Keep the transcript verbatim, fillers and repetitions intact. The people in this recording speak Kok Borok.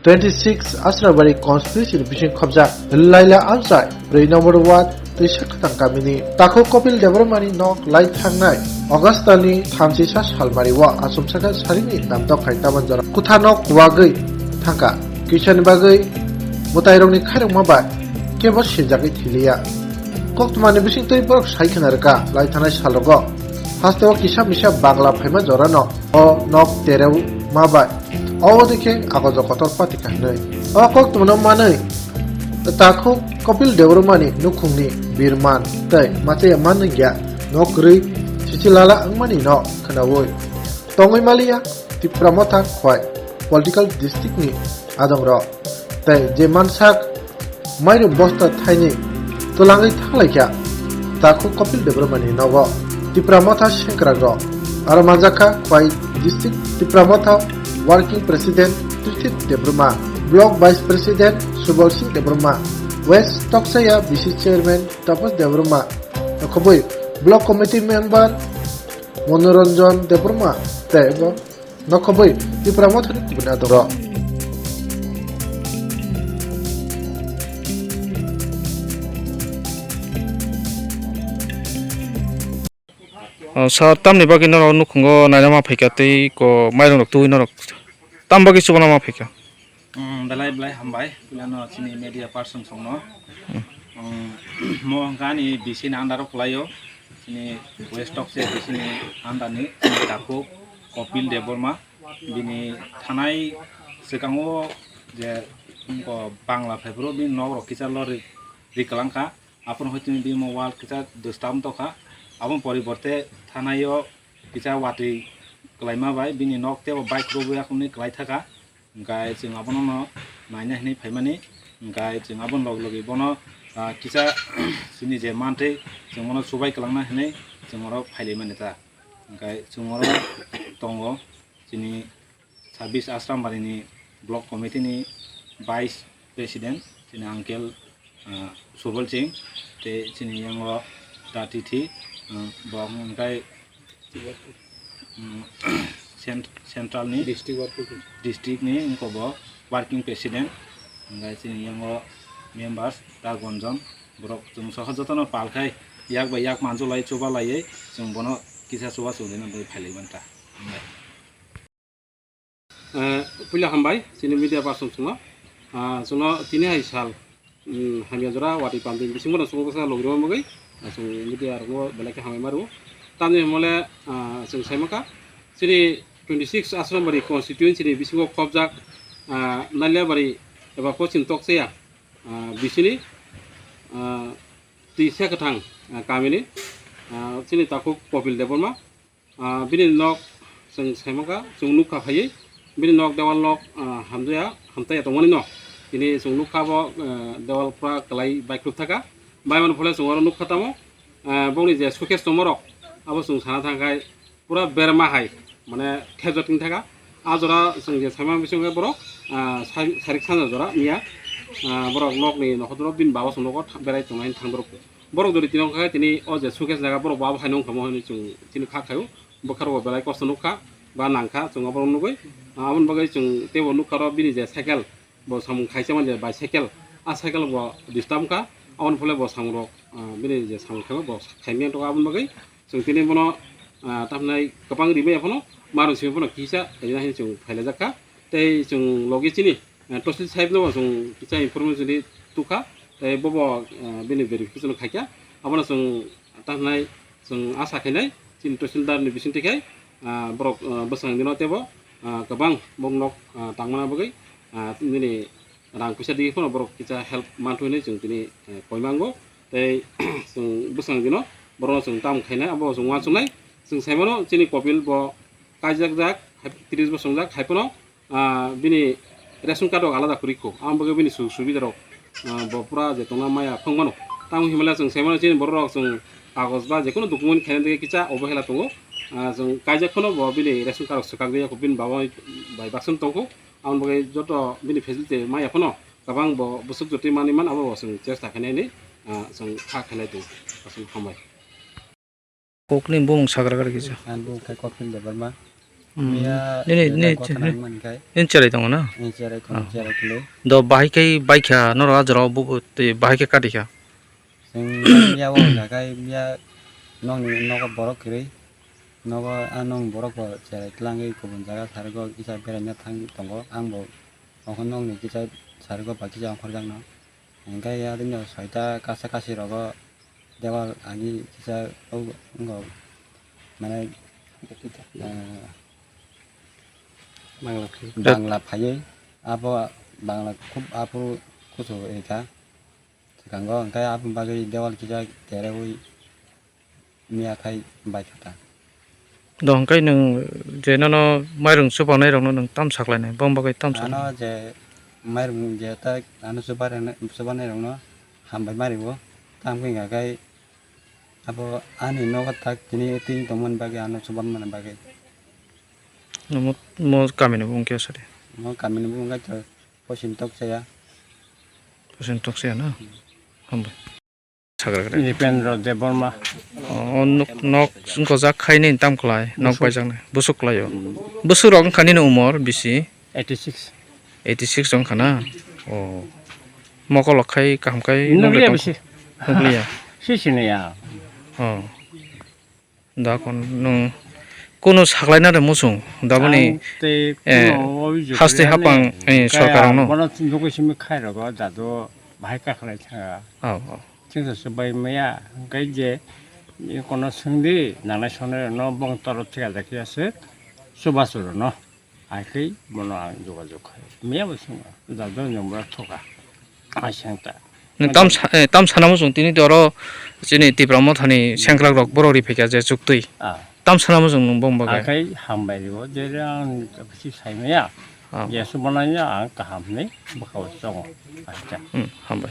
Twenty six Asrabari constituency ni bising khobjak Laila Amchai, brwi number ward, Twisa Khatang kamini takhuk Kopil Debbarmani nok lai thangnai August ni thamchisa salmari o achomsaka sarini namtok khai taman jora kutha nok wagwi thangkha. Kisani bagwi mwtairokni khairokma bai kebo sinjagwi thiliya. Koktwmani bisingtwi borok sai khna rwkha, lai thangnai salrogo hasteo kisa misa bagla phaima jorano o nok terema bai, o dikhe agojo kotor patika hwnwi. O koktwmano manwi takhuk Kopil Debbarmani nukhungni birman tei machaya manwngya nok kwrwi sichilala wngmani no khwnaui tongwi maliya Tipra Motha Khwai political district ni adongrok tei je mansak mairum bosta thaini twlangwi thanglaikha takhuk Kopil Debbarmani nogo Tipra Motha sengkrakrok. Aro manjakha Khwai district Tipra Motha working president Tirthip Debbarma, block vice president Subal Singh Debbarma, West Toksaya B C chairman Tapas Debbarma, nokhobwi block committee member Monoranjan Debbarma tei bo nokhobwi Tipra Mothani kubuni adongrok. O, sir, tamni bagwi norok nukhungo naina ma phaikha tei ko mairung rok twi norok tam bagwi chubana ma phaikha? Mm, belai belai hambai, puilano chini media person songno. Mm, mo hwnkha ani B C ni under o kwlaio, chini West Tokse B C ni under ni chini takhuk Kopil Debbarma, bini thanai swkango je wngkha Bangla phaiphuru bini nok rok kisa lori ri kwlangkha. Aphuru hoi tini bini wall kisa disturb tongkha. Aboni poriborte thanai o kisa watwi kwlaima bai bini nok teibo bike rwui akhunwi kwlai thaka. Hwnkhe chwng abono no naina hinwi phaimani. Hwnkhe chwng aboni log logwi bono, ah, kisa chini je mantwi chwng bono chubai kwlangna hinwi chwng oro phailaimani ta. Hwnkhe chwng oro tongo chini Sabis Asrambari ni block committee ni vice president chini uncle, ah, Subal Singh, tei chini yango da tithi, ah, bo hwnkhe, mm, cent-, central ni district working president. District ni wngkha bo working president, hwnkhe chini yango members da gonjon borok chwng soho jotono pal khai yak bai yak manjulai chubalaiwi chwng bono kisa chuba chwng rwna bagwi phailai manta. Eh, puila hambai, chini media person chwngno. Ah, chwngno tini hai sal, mm, hamya jora watwi pamtwi bisingo no chwngno bwsa logirima bagwi, ah, chwng media rokno belai khe hambai maro. Tamni hwnmale, ah, chwng sai mankha, chini twenty six Asrambari constituency ni bisingo khobjak, ah, Naliabari eba Pochim Tokchaya, ah, bisini, ah, Twisa Kwthang, ah, kamini, ah, chini takhuk Kopil Debbarma, ah, bini nok chwng sai mankha, chwng nukha phaiwi, bini nok dewal nok, ah, hamjaya, hamtaiya tongmani no. Tini chwng nukha bo, ah, dewal pura kwlai baikhruk thaka. Baimani phole chwng oro nukha tamo, ah, bongni je showcase tongmarok, abo chwng sana thangkhai pura berma hai, mane thepjak thing thaka. A jora chwng je saima bising khe borok, ah, sai-, sarik sanja jora miya, ah, borok nokni nokhotoro bini baba chwng nogo tha-, berai tongnai thang dorok. Borok jodi tini wngkha khe tini o je showcase jaga borok bo abo haino wngkha mo hinwi chwng chini kha khaio. Bwkha rogo belai kosto nukha ba nangkha chwng oborok nugwi. Ah, aboni bagwi chwng teibo nukha oro bini je cycle bo samung khaisa manya bicycle, a cycle bo disturb wngkha. Aboni phole bo samung rok, ah, bini je samung khaima bo khaimya tongkha aboni bagwi chwng tini bono, ah, tamhinai kwbang rimaya phano marung simi phano kisa rina hinwi chwng phailaijak kha. Tei chwng logi chini, eh, Tosil sahib no chwng kisa information di tukha, tei bobo, eh, bini verification khaikha. Abono chwng tamhinai chwng asa khainai chini Tosil dar ni bisingtwi khai, ah, borok, ah, bwsang dino teibo, ah, kwbang bok nok, ah, tangmana bagwi, ah, nini rang puisa digi phano borok kisa help mantwi hinwi chwng tini, eh, koimango. Tei chwng bwsang dino borokno chwng tam khainai abo chwng uansuknai. Chwng saimano chini Kopil bo kaijak jak, hai tris bosong jak, hai phano, ah, bini ration card rok alada kwrwi kho, aboni bagwi bini sujog subida rok, ah, bo pura je tongna maya phang mano. Tamo hinmale chwng sai mano chini borok rok chwng kagoj ba jekono document khaina bagwi kisa obohela tongo. Ah, chwng kaijak phano bo bini ration card rok swkak ya kho, bini baba bai baksa tong kho, aboni bagwi joto bini facility maya phano kwbang bo bwswk jotwi manwi man abo bo chwng chesta khainani, ah, chwng kha khainai tongo. Aswk hambai. Kokni bumung sagra gari kisa. Ang bumung khe Kopil Debbarma. Hmm. Miya Nini, sila nini, gotha nang mankhai. Nini cherai tongo na? Nini cherai tongo, Oh. cherai khlai. Do bahai khe baikha norok a jorao bubo tei bahai khe katikha? Chwng miya o hwnka khe miya nokni nogo borok kwrwi. Nogo a nokni borok bo cherai tlangwi kubun jaga sargo kisa beraina thang tongo. Ang bo okhon nokni kisa sargo ba kisa ongkhorjakno. Hwnkhai adino soita kasa kasi rogo dewal ani kisa o wngkha mane, eh, Bangla phai. Bangla phaiwi abo Bangla khub aphuru kuchuk ekha. Swkango hwnkhai aboni bagwi dewal kisa kerewi miya khai baikha ta. Do hwnkhai nwng je nono mairung chubanai rokno nwng tam saklainai, bong bagwi tam Ano saknai? Je mairung je ta ano chubanai rokno hambai mari o. Tam khe hwnkhai abo ani nogo tak tini tini tongmani bagwi ano chuban mani bagwi. Mo, mo kamini bung khe sari? Mo kamini bung khe to Posin Tokchaya. Posin Tokchaya na? Hmm. Hambai. Sagra gra. Nripendra Debbarma. O, nok, nok wngkha jak khaini tam khlai, nok Busuk. Paijaknai. Busuk khlai o. Hmm. Busuk rok wngkha nini umor bisi? Eighty six. Eighty six wngkha na? O. Mokol khai kaham khai Nukliya nukle tong. Bisi. Nukliya. Sisini ya. O. Da kon nwng kunu saklaina de muchung, da boni, Ang tei eh, kunu obijok haste gwnani hapang, eh, kaya sorkar rokno. Bono tini jogoi simi khai rogo dadu bahai kakhlai thanga. Oh, oh. Chwngsa se bai maya, hwnkhe je, kono swngdi, nanai sonai rokno bong toro thikajak ya se, chubachu rokno. Hai khe bono ang jogajog khai. Maya bo swngo, dadu nwng bwrok thoka. Hai sengta. Nwng tam sa-, eh, tam sana muchung tini tei oro chini Tipra Mothani sengkrak rok borok ri phaikha je chuktwi. Ah. Tam sana muchung nwng bong bagwi. Akhai hambai rio, je ang bisi sai maya. Ah. Je su bono ang kaham ni bwkha o chongo. Acha. Hmm, hambai.